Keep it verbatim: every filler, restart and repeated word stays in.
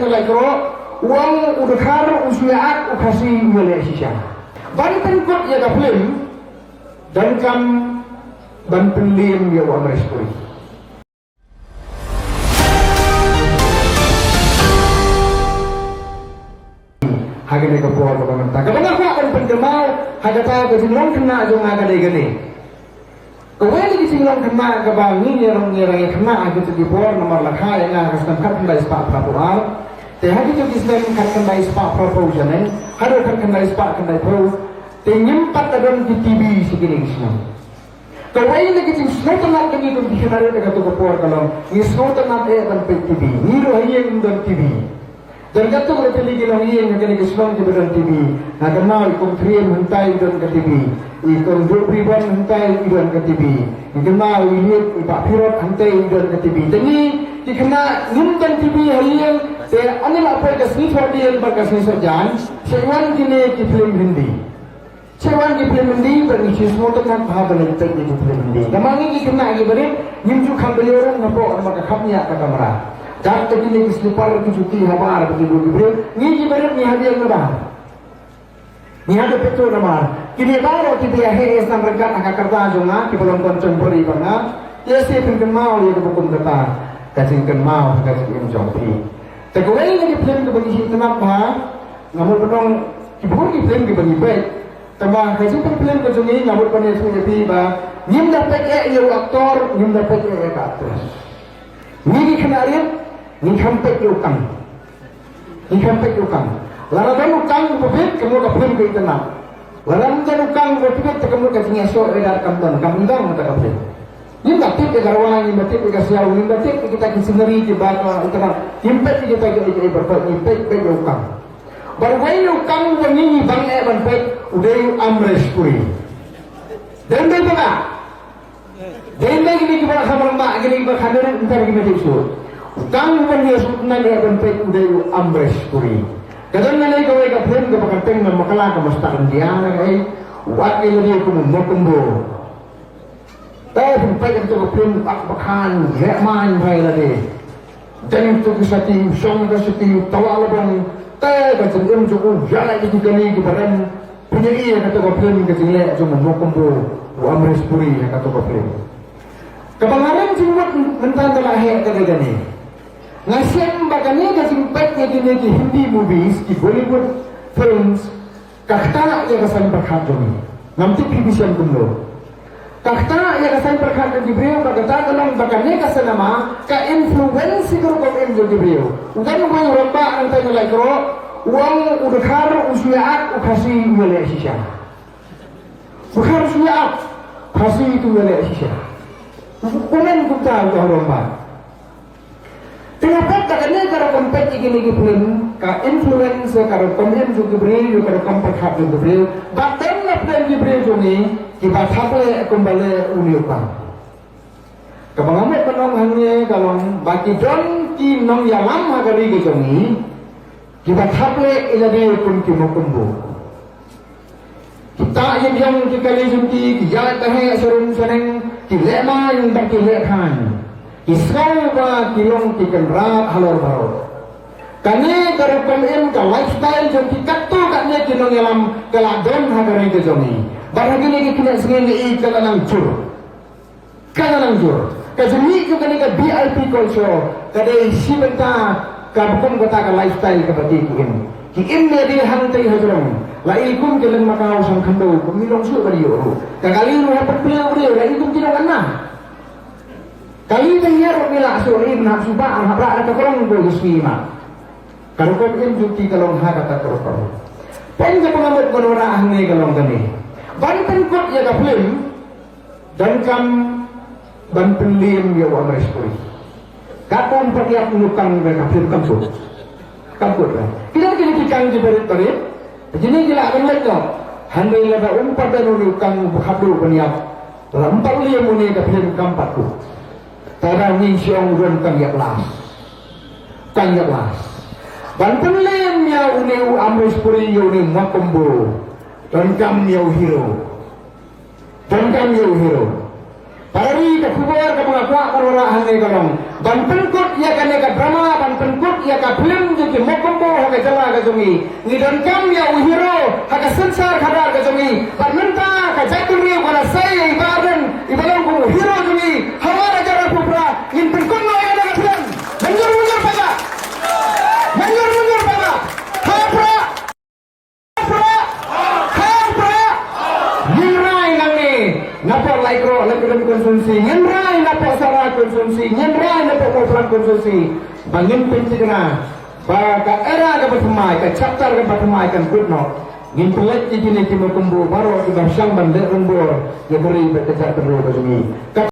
Lai Kro, u ong u Dkhar u shu ïa ak, u Khasi u ïa leh shisha. Ban pynkut ïa ka film, donkam ban pynliem ïa u Amrish Puri. Ha kane ka por kaba mynta, kaba nga kwah ban pynkynmaw ha kata ka jinglong khynnah jong nga ka dei kane. Kawei na ki jinglong khynnah kaba ngi ngi ruh ngi ruh ngi khynnah ha kito ki por, namar la kha ïa nga ha ka snem khatkhyndai spah phra phew ar. Te ha kito ki snem khatkhyndai spah phra phew janeng haduh khatkhyndai spah khyndai phew, te ngim pat la don ki T V sha kine ki snem. Kawei na ki jingsngewtynnat ka ngi kum ki khynnah ruh ha kato ka por ka long ngi sngewtynnat eh ban peit T V. Ngi ruh ha ïing ngim don T V. Don katto katne ki longïing ha kine ki shnong kiba don T V. Nga kynmaw i Kong Thriem hangtai i don ka T V. I Kong Duhbri Bon hangtai i don ka T V. Nga kynmaw i Liet, i Bah Phirot hangtai i don ka T V. Te ngi ki khynnah ngim don T V ha ïing, te ynda la poi ka sngi Thohdieng bad ka sngi Saitjaiñ, shu wan kine ki film Hindi. Shu wan ki film Hindi bad ngi shu sngewtynnat bha ban leit peit ïa ki film Hindi. Namar ngi ki khynnah kiba rit ngim ju kham ba ïoh rung hapoh namar ka khapngiah ka kamra. Kat kine ki slipar ki juti habar ba ki bun ki briew, ngi kiba rit ngi hap ïeng na bar. Ngi hap peit to namar kine baroh kiba ïa heh ïa sdang ryngkat ha ka rta jong nga kiba long kon chonburi bad nga. Ïa shu pynkynmaw ïa kaba kum kata ka jingkynmaw ha ka jingim jong phi. Te kawei na ki film kaba ngi sngewtynnat bha, nga mut ban ong ki bun ki film kiba ngi peit. Tangba ka jingpeit film ka jong ngi nga mut ban ïathuh ïa phi ba ngim da peit eh ïa u actor, ngim da peit eh ïa ka actress. Ngi ki khynnah rit ngi kham peit ïa u kang. Ngi kham peit ïa u kang. Lada don u kang uba bit ka mut ka film ka itynnad. Lada ym don u kang uba bit ka mut ka jingïasoh ïa ka kam don, kam don kata ka film. Ngim da tip ïa ka rwai, ngim da tip ïa ka siaw, ngim da tip ïa kita ki scenery kiba ka itynnad. Ngim peit ïa kita ki, ki, ki, ngim peit, peit ïa u kang. Bad uwei u kang uba ngi ngi bang eh ban peit u dei u Amrish Puri. Dei, dei ba ka. Dei, dei kine kiba kham rangbah, kine kiba kham rit, ynda kine ki shu. U kang uba ngi shu nang eh ban peit u dei u Amrish Puri. Ka don na kawei ka film kaba kyrteng Namakkala ka Mustaq India ka ei. Wat ïa lade kum u Mokumbo. Te phin peit ïa kato ka film, ak bakhan leh main bha ïa lade. Dang ïa kato ka sati, u shong ka sati, u tawah lobong. Te ka jingim jong u ïa leh ïa ki kali kiba rem. Phin ïohi ïa kato ka film, ka jingleh jong u Mokumbo, u Amrish Puri ha kato ka film. Kaba nga rem jingmut mynta ka la heh ka dei kane. Nga shem ba kane ka jingpeit ïa kine ki Hindi movies, ki Bollywood films, ka ktah ïa ka saiñ pyrkhat jong ngi. Ngam tip phi phi shem kumno. Ka ktah ïa ka saiñ pyrkhat jong ki briew, ba kata ka long ba kane ka cinema ka influence ïa ka rukom im jong ki briew. U don uwei u rangbah nangta ngi la ïakren, u ong u Dkhar u shu ïa ak, u Khasi u ïa leh shisha. U Dkhar u shu ïa ak, Khasi u ïa leh shisha. U comment kumta uta u rangbah. Te nga peit ba kane ka rukom peit ïa kine ki film ka influence ïa ka rukom im jong ki briew, ïa ka rukom pyrkhat jong ki briew. Bad don na pdeng ki briew jong ngi kiba thap leh kumba leh une u kang. Kaba nga mut ban ong hangne ka long ba ki don ki nongïalam ha ka ri ka jong ngi kiba thap leh ïa lade kum ki Mokumbo. Kita ïa biang ki kali jong ki, ki ïaid ta heh sharum shaneng, ki leh main bad ki leh khan. Ki sngew ba ki long ki kynrad halor baroh. Kane ka rukom im, ka lifestyle jong ki katto katne ki nongïalam ka la don ha ka ri ka jong ngi. Bad ha kine ki khynnah sngi ngi i ka la nang jur. Ka la nang jur. Ka jingmih jong kane ka V I P culture ka dei shi bynta kaba kum kata ka lifestyle kaba dei ki im. Ki im ïa dei hangtei hajrong. La i kum ki leng Macau shong khyndew kum ngi long shuh ba dei ïoh ruh. Ka kali ruh ha pyrthei ruh la i kum ki long ana. Kali te ïa ruh ngi la shuh la i ban hap shu ba hap rah ka krong ko ïa shu ma. Ka rukom im jong ki ka long ha kata ka rukom. Pyn kaba nga mut ban wanrah hangne ka long kane. Ban pynkut ïa ka film Donkam ban pynliem ïa u Amrish Puri. Katba um pat ïap u kang ba ka pynliem kam kut. Kam kut ba. Ki don kine ki kang kiba rit barit. Kine ki lah ban leit noh. Hynrei lada um pat don u kang ba khadduh ban ïap, lada um pat liem une ka pynliem kam pat kut. Te da ngi shu ong u don kang ïap las. Kang ïap las. Ban pynliem ïa une u Amrish Puri ïa une u Makumbo. Donkam ïa u hero. Donkam ïa u hero. Para ri, ka khubor kaba nga kwah ban wanrah hangne ka long ban pynkut ïa kane ka drama, ban pynkut ïa ka film jong ki Mokumbo ha ka jylla ka jong ngi. Ngi donkam ïa u hero ha ka synshar khadar ka jong ngi. Bad mynta ka jaitbynriew ka la sei ïa i Bah Ardent, i ba long kum u hero jong ngi. Haduh ar hajar arphew phra ngin pynkut noh ïa kane ka film. Mynjur mynjur paidbah. Mynjur mynjur paidbah. Ha phra. Phra. Ha phra. Ngin rai nangne napoh Laitdom, Laitdom constituency. Ngin rai napoh Sohra constituency. Ngin rai napoh Mawphlang constituency. Ba ngin pynthikna ba ka era kaba thymmai, ka chapter kaba thymmai kan kut noh. Ngin pynleit ïa kine ki Mokumbo baroh kiba shang ban leh rangbor ïa ka ri bad ka jaitbynriew ka jong ngi.